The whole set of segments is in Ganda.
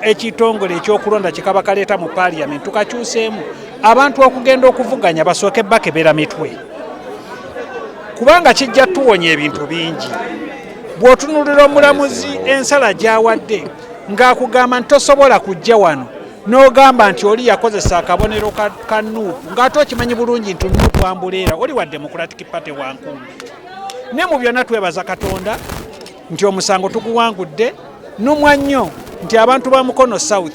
Ekitongole ekyokulonda kyekaba kaleeta mu Parliament tukakyuseemu, abantu okugenda okuvuganya basooke bakebera mitwe, kubanga kijja tuwonya ebintu bingi. Bw'otunulira omulamuzi ensala gy'awadde ng'akugamba nti tosobola kujja wano n'ogamba nti oli yakozesa akabonero ka NUP, ng'ate okimanyi bulungi nti NUP umbrella oli wa Democratic Party wankumbi. Ne mu byonna twebaza Katonda nti omusango tuguwangudde. Numwa nnyo nti abantu ba Mukono South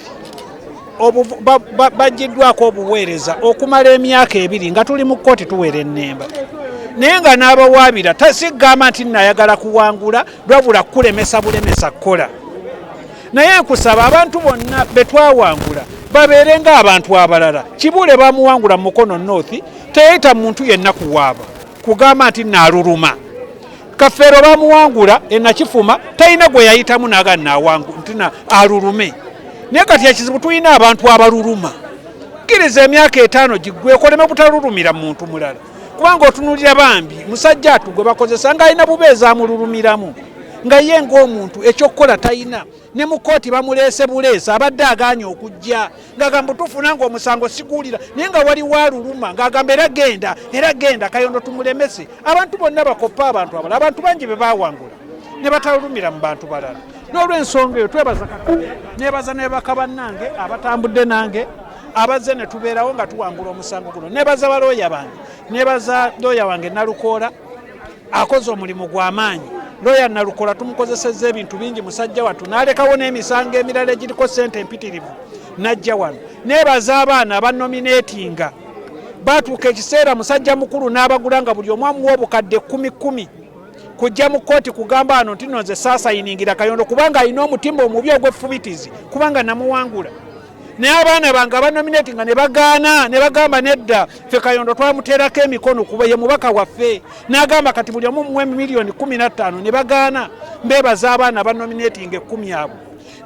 baggiddwako obuweereza okumala emyaka 2 nga tuli mu kkooti tuwera ennemba, naye nga n'abawaabira sigamba nti nayagala kuwangula, lwabula kulemesa bulemesa kukola. Naye nkusaba abantu bonna be twawangula babeere ng'abantu abalala. Kibuule bamuwangula mu Mukono North, teyayita muntu yenna kuwaaba kugamba nti naaluluma. Kafeero bamuwangula enakifuma, talina gwe yayitamu naga nawangu nti alulume. Naye kati ekizibu tulina abantu abaluluma. Kkiriza emyaka 5 giggweko oleme butalulumira muntu mulala, kubanga otunulira bambi musajja atu gwe bakozesa ng'alina bubeezi amululumiramu, nga ye ng'omuntu ekyokukola talina. Ne mu kooti bamuleese buleese, abadde agaanye okujja ng'agamba tufuna ng'omusango siguwulira, naye nga waliwo aluluma ng'agamba era genda, era genda. Kayondo tumulemese. Abantu bonna bakoppa abantu abalala, abantu bangi be bawangula ne batalulumira mu bantu balala. N'olw'ensonga eyo twebaza Katonda, nebaza ne baka bannange abatambudde nange, abazze ne tubeerawo nga tuwangula omusango guno. Nebaza balooya bange, nebaza looya wange Nalukoola, akoze omulimu gw'amaanyi. Looya Nalukola tumukozesezza ebintu bingi, musajja wattu n'alekawo n'emisango emirala egiriko ssente empitirivu n'ajja wano. Nebaza abaana abanominatinga, batuuka ekiseera musajja mukulu n'abagula nga buli omu amuwa obukadde kumi kumi kujja mu kkooti kugamba ano nti no nze saasayiningira Kayondo kubanga alina omutima omubi ogw'effubitizi kubanga namuwangula. Naye abaana bange abanominati nga ne bagaana ne bagamba nedda, ffe Kayondo twamuteerako emikono kuba ye mubaka waffe. N'agamba kati buli omu muwe miliyoni 15, ne bagaana. Mbeebaza abaana abanominatinga 10 abo.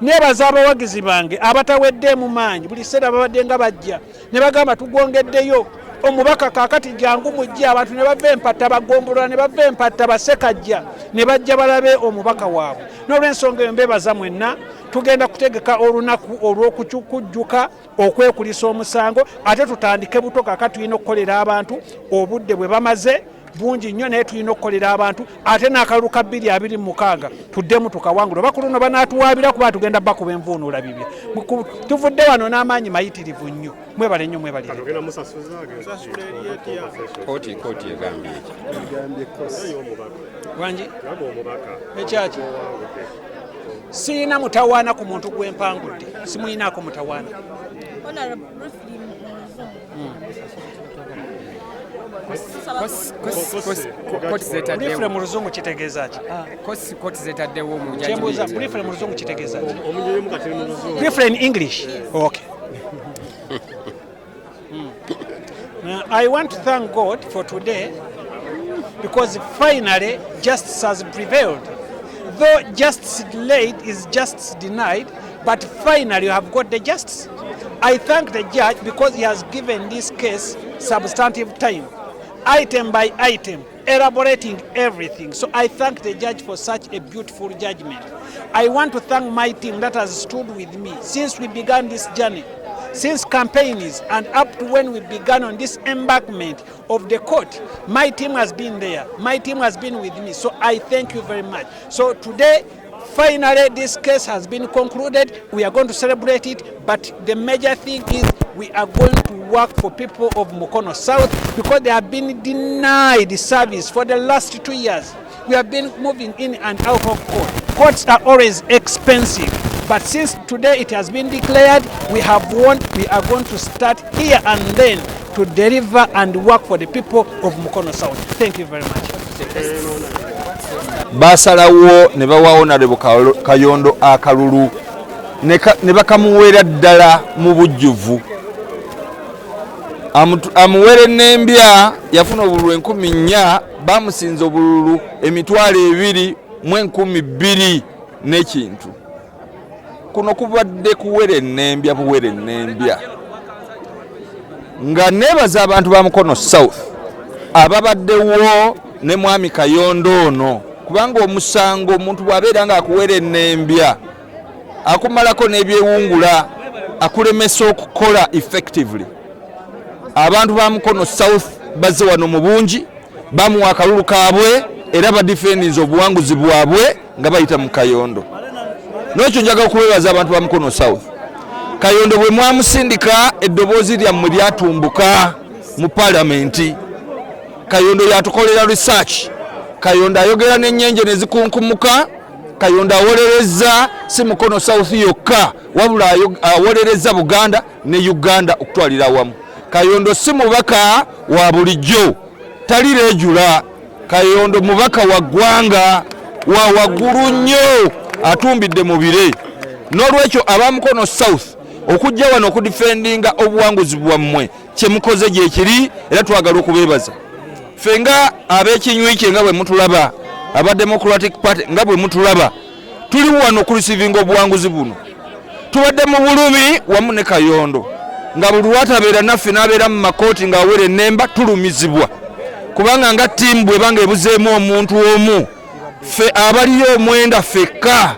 Neebaza abawagizi bange abataweddeemu maanyi, buli kiseera babadde nga bajja ne bagamba tugwongeddeyo omubaka, kaakati jangu mujje. Abantu ne bava empatta bagombolola, ne bava empatta basekajja, ne bajja balabe omubaka waabwe. N'olw'ensonga eyo mbeebaza mwenna. Tugenda kutegeka olunaku olw'okujjuka okwekulisa omusango, ate tutandike buto. Kaakati tulina okukolera abantu, obudde bwe bamaze bungi nnyo, naye tulina okukolera abantu, ate n'akalulu ka 2026 tuddemu tukawangula. Oba ku luno banaatuwaabira, kuba tugenda bakuba envuunuula bibye. Tuvudde wano n'amaanyi mayitirivu nnyo. Mwebale nnyo, mwebale. Ogenda musasuza? Kooti egambye eki? Wangi? Gamba omubaka. Ekyaki? Owangudde. Siina mutawaana ku muntu gwempangudde, simuyinaako mutawaana. Honorable, briefly mu Luzungu. Kooti zetaddewo Briefly mu Luzungu kitegeeza ki? Kooti zetaddewo mu Kyembuuza, judgment. Briefly mu Luzungu kitegeeza ki? Omunyirimu kati mu Luzungu. Briefly in English. Okay. Now, I want to thank God for today because finally justice has prevailed. Though justice delayed is justice denied, but finally you have got the justice. I thank the judge because he has given this case substantive time, item by item, elaborating everything. So I thank the judge for such a beautiful judgment. I want to thank my team that has stood with me since we began this journey, since campaigns and up to when we began on this embankment of the court. My team has been there. My team has been with me. So I thank you very much. So today, finally, this case has been concluded. We are going to celebrate it. But the major thing is we are going to work for people of Mukono South because they have been denied service for the last 2 years. We have been moving in and out of court. Courts are always expensive. But since today it has been declared we have won, we are going to start here and then to deliver and work for the people of Mukono South. Thank you very much. Basalawo ne bawa Honorable Kayondo akalulu ne bakamuweera ddala mu bujjuvu. Amuwera enembya yafuna obululu 4000, bamusinza obululu 202,000 n'ekintu. Kuno kubadde kuwera ennembya, buwera ennembya, nga neebaza abantu ba Mukono South ababaddewo ne mwami Kayondo ono, kubanga omusango omuntu bw'abeera ng'akuwera ennembya. Akumalako n'ebyewungula, akulemesa okukola effectively. Abantu ba Mukono South bazze wano mu bungi, bamuwa akalulu kaabwe era badifendinze obuwanguzi bwabwe nga bayita mu Kayondo. N'ekyo njagala okubebaza abantu ba Mukono South. Kayondo bwe mwamusindika, eddoboozi lyammwe lyatumbuka mu palamenti. Kayondo yatukolera research. Kayondo ayogera n'ennyenje ne zikunkumuka. Kayondo awolereza si Mukono South yokka, wabula awolereza Buganda ne Uganda okutwalira awamu. Kayondo si mubaka wa bulijjo, tali regular. Kayondo mubaka wa ggwanga wa waggulu nnyo, atumbidde mu bire. N'olwekyo abamukono South, okujja wano okudifendinga obuwanguzi bwammwe, kyemukoze gyekiri, era twagala okubeebaza. Ffe nga ab'ekinywi kye, nga bwe mutulaba, aba Democratic Party, nga bwe mutulaba, tuli wano okureceivinga obuwanguzi buno. Tubadde mu bulumi wamu ne Kayondo, nga buli lwatabeera naffe n'abeera mu makooti ng'awera ennemba, tulumizibwa, kubanga nga ttiimu bwebanga ebuzeemu omuntu omu, ffe abaliyo omwenda ffekka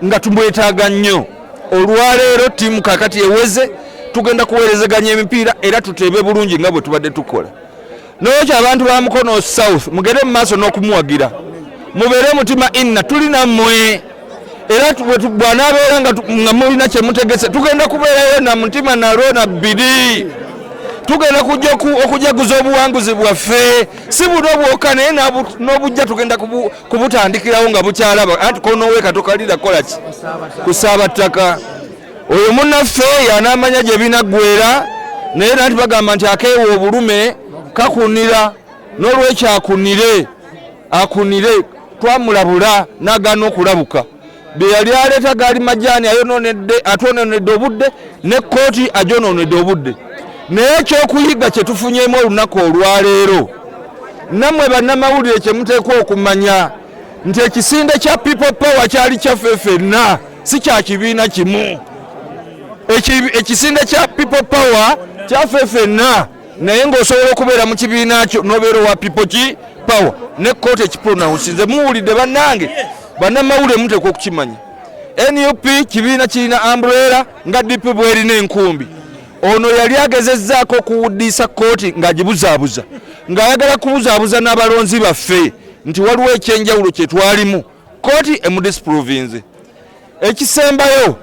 nga tumwetaaga nnyo. Olwaleero ttiimu kakati eweze, tugenda kuweerezeganya emipiira era tuteebe bulungi nga bwe tubadde tukola. Nolwekyo abantu ba Mukono South, mugende mu maaso n'okumuwagira, mubeere mutima inna, tuli nammwe. Era bw'anaabeera nga mulina kyemutegese, tugenda kubeerayo na mutima nalwo na bbiri. Tugenda kujja okujaguza obuwanguzi bwaffe, si buno bwokka, naye n'obujja tugenda kubutandikirawo nga bukyalaba. Anti konoweeka tokalira kukola ki kusaaba ttaka. Oyo munnaffe yanaamanya gye binaggwera, naye nanti bagamba nti akeewa obulume kakunira. N'olwekyo akunire, akunire. Twamulabula n'agaana okulabuka. Bye yali aleeta gaali majaani, ayononedde, atwononedde obudde, ne kkooti agyononedde obudde. Naye ekyokuyiga kye tufunyemu olunaku olwaleero, nammwe bannamawulire kye muteekwa okumanya nti ekisinde kya People Power kyali kyaffe ffenna, si kya kibiina kimu. Ekisinde kya People Power kyaffe ffenna, naye ng'osobola okubeera mu kibiina kyo n'obeera owa People ki Power. Ne kkooti ekipronounce. Muwulidde bannange bannamawulire, muteekwa okukimanya. NUP kibiina kirina umbrella nga DP bwerina enkumbi. Ono yali agezezzaako okuwuddiisa kkooti ng'agibuzaabuza, ng'ayagala kubuzaabuza n'abalonzi baffe nti waliwo ekyenjawulo kye twalimu. Kkooti emudisprovinze. Ekisembayo,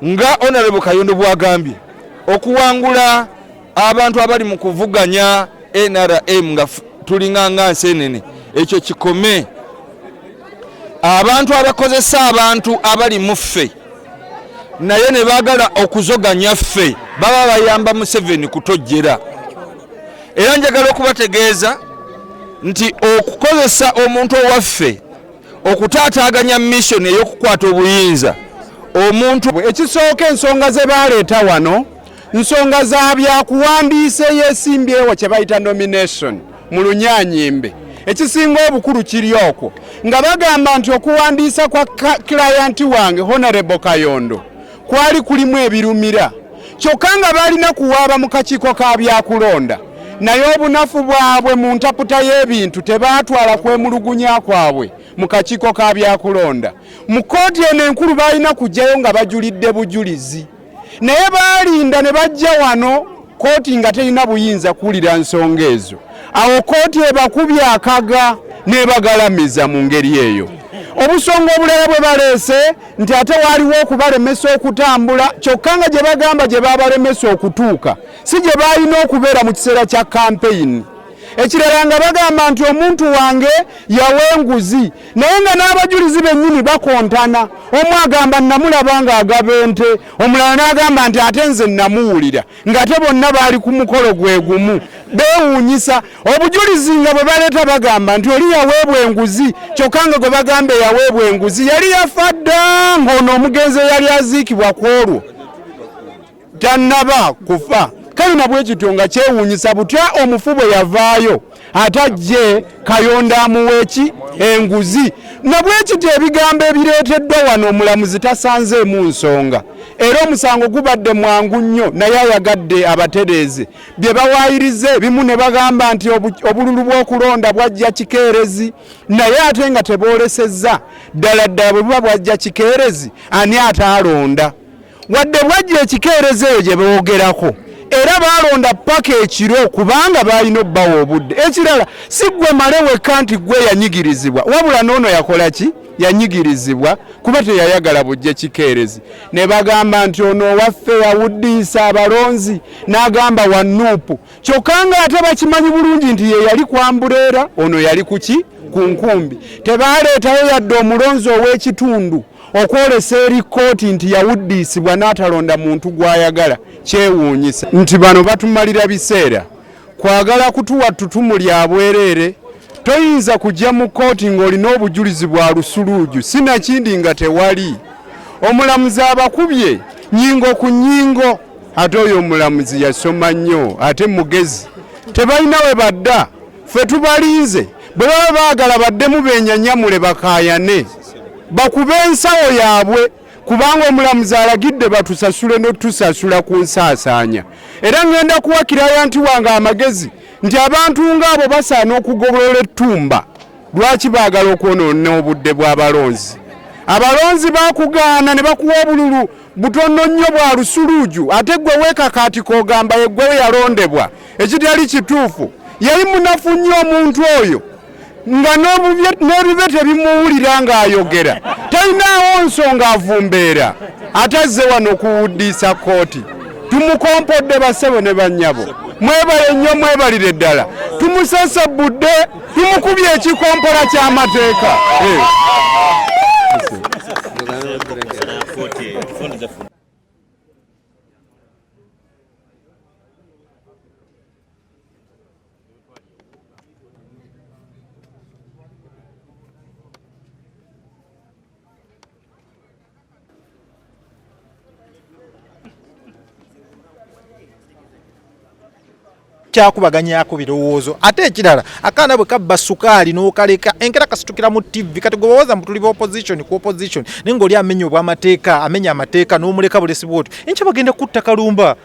nga Honorable Kayondo bw'agambye, okuwangula abantu abali mu kuvuganya NRM nga tulinga nga nsenene, ekyo kikome. Abantu abakozesa abantu abali mu ffe naye ne baagala okuzoganya ffe, baba bayamba Museveni kutojjera. Era njagala okubategeeza nti okukozesa omuntu owaffe okutaataaganya mission ey'okukwata obuyinza, omuntu Ekisooka, ensonga ze baleeta wano nsonga za byakuwandiisa eyeesimbyewo, kye bayita nomination mu Lunyanyimbe. Ekisinga obukulu kiri okwo nga bagamba nti okuwandiisa kwa client wange Honorable Kayondo kwali kulimu ebirumira, kyokka nga balina kuwaaba mu kakiiko ka byakulonda. Naye obunafu bwabwe mu ntaputa y'ebintu, tebaatwala kwemulugunya kwabwe mu kakiiko ka byakulonda. Mu kkooti eno enkulu balina kujjayo nga bajulidde bujulizi, naye baalinda ne bajja wano kooti nga terina buyinza kuwulira nsonga ezo. Awo kooti ebakubye akaga n'ebagalamiza mu ngeri eyo. Obusonga obulala bwe baleese nti ate waaliwo okubalemesa okutambula, kyokka nga gye bagamba gye babalemesa okutuuka si gye baalina okubeera mu kiseera kya kampeyini. Ekirala, nga bagamba nti omuntu wange yawa enguzi, naye nga n'abajulizi bennyini bakontana. Omu agamba namulaba ng'agaba ente, omulala n'agamba nti ate nze namuwulira, ng'ate bonna baali ku mukolo gwe gumu. Beewuunyisa obujulizi nga bwe baleeta bagamba nti oli yaweebwa enguzi, kyokka nga gwe bagamba eyaweebwa enguzi yali yafa dda, ng'ono omugenzi eyali aziikibwa ku olwo tannaba kufa. Kale nabwe kityo nga kyewuunyisa butya omufu bwe yavaayo. Ate ajje Kayonda amuwe ki enguzi. Nabwekityo ebigambo ebireeteddwa wano omulamuzi tasanzeemu nsonga, era omusango gubadde mwangu nnyo, naye ayagadde abatereeze bye bawaayiriza ebimu ne bagamba nti obululu bw'okulonda bwajja kikeerezi, naye ate nga teboolesezza ddala ddala bwe buba bwajja kikeerezi ani ataalonda. Wadde bwajja ekikeerezi eyo gye boogerako, era baalonda paka ekiro kubanga baalina obbawa obudde. Ekirala, si ggwe Male wekka nti ggwe yanyigirizibwa, wabula n'ono yakola ki? Yanyigirizibwa kuba teyayagala bujje kikeerezi. Ne bagamba nti ono owaffe yawuddiisa abalonzi n'agamba wa Nuupu, kyokka ng'ate bakimanyi bulungi nti ye yali kwambuleera, ono yali kuki ku nkumbi. Tebaaleetayo yadde omulonzi ow'ekitundu okwolesa eri kkooti nti yawuddiisibwa n'atalonda muntu gw'ayagala. Kyewuunyisa nti bano batumalira biseera kwagala kutuwa ttutumu lya bwereere. Toyinza kujja mu kkooti ng'olina obujulizi bwa lusuluuju sinakindi nga tewali. Omulamuzi abakubye nnyingo ku nnyingo, ate oyo omulamuzi yasoma nnyo ate mugezi. Tebalina we badda, ffe tubalinze. Bwe baba baagala baddemu beenyanyamule bakaayane, bakube ensawo yaabwe, kubanga omulamuzi alagidde batusasule n'otutusasula ku nsaasaanya. Era ngenda kuwa kirayanti wange amagezi nti abantu ng'abo basaana okugolola ettumba. Lwaki baagala okwonoona obudde bw'abalonzi? Abalonzi bakugaana ne bakuwa obululu butono nnyo bwa lusuluuju, ate ggwe weekakaatika ogamba yeggwe yalondebwa, ekitali kituufu. Yali munafu nnyo omuntu oyo, nga n'ebibe tebimuwulira ng'ayogera, talinaawo nsonga, avumbeera, ate azze wano okuwuddiisa kkooti. Tumukompodde bassebo ne bannyabo, mwebale nnyo, mwebalire ddala. Tumusesebbudde, tumukubye ekikompola ky'amateeka. Kyakubaganyako birowoozo. Ate ekirala, akaana bwe kabba sukaali n'okaleka, enkera kasitukira mu TV. Kati gwe bawooza mbu tuli ba opposition ku opposition, naye ng'oli amenya obw'amateeka, amenya amateeka n'omuleka bulesi bwotyo, enkya bagenda kutta Kalumba.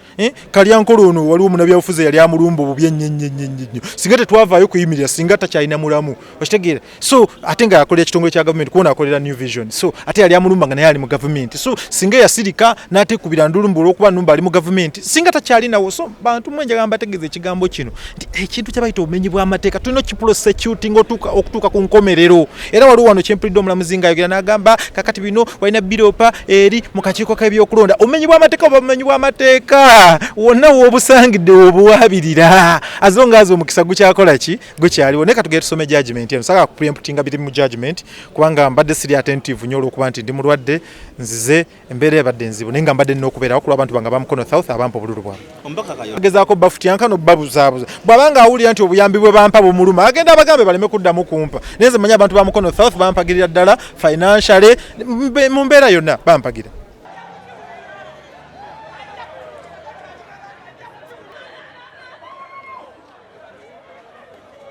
Kalyankole ono waliwo munnabyabufuzi eyali amulumba obubi ennyo ennyo ennyo ennyo, singa tetwavaayo kuyimirira singa takyalina mulamu, okitegeera? So ate nga yakolera ekitongole kya gavumenti, kuona akolera New Vision, so ate yali amulumba nga naye ali mu gavumenti. So singa yasirika n'ateekubira ndulumba olw'okuba Numba ali mu gavumenti, singa takyalinawo. So bantu mwe njagala mbategeeza ekigambo kino nti ekintu kye bayita obumenyi bw'amateeka tulina okiprosecuting okutuuka ku nkomerero. Era waliwo wano kyempulidde omulamuzi ng'ayogera n'agamba kakati bino walina biropa eri mu kakiiko k'ebyokulonda. Obumenyi bw'amateeka oba bumenyi bw'amateeka wonna w'obusangidde obuwaabirira, as long as omukisa gukyakola ki gukyaliwo. Naye katugende tusome judgment eno. Saagala kupreemptinga biri mu judgment kubanga mbadde siri attentive nnyo olw'okuba nti ndi mulwadde, nzize embeera ebadde nzibu, naye nga mbadde nina okubeerawo kulwa abantu bange abamukono South abampa obululu bwabwe. Gezaako bafutyanka n'obabuzaabuza, bw'abanga awulira nti obuyambi bwe bampa bumuluma, agenda abagambe baleme kuddamu kumpa. Naye nze mmanyi abantu ba Mukono South bampagirira ddala financially, mu mbeera yonna bampagira.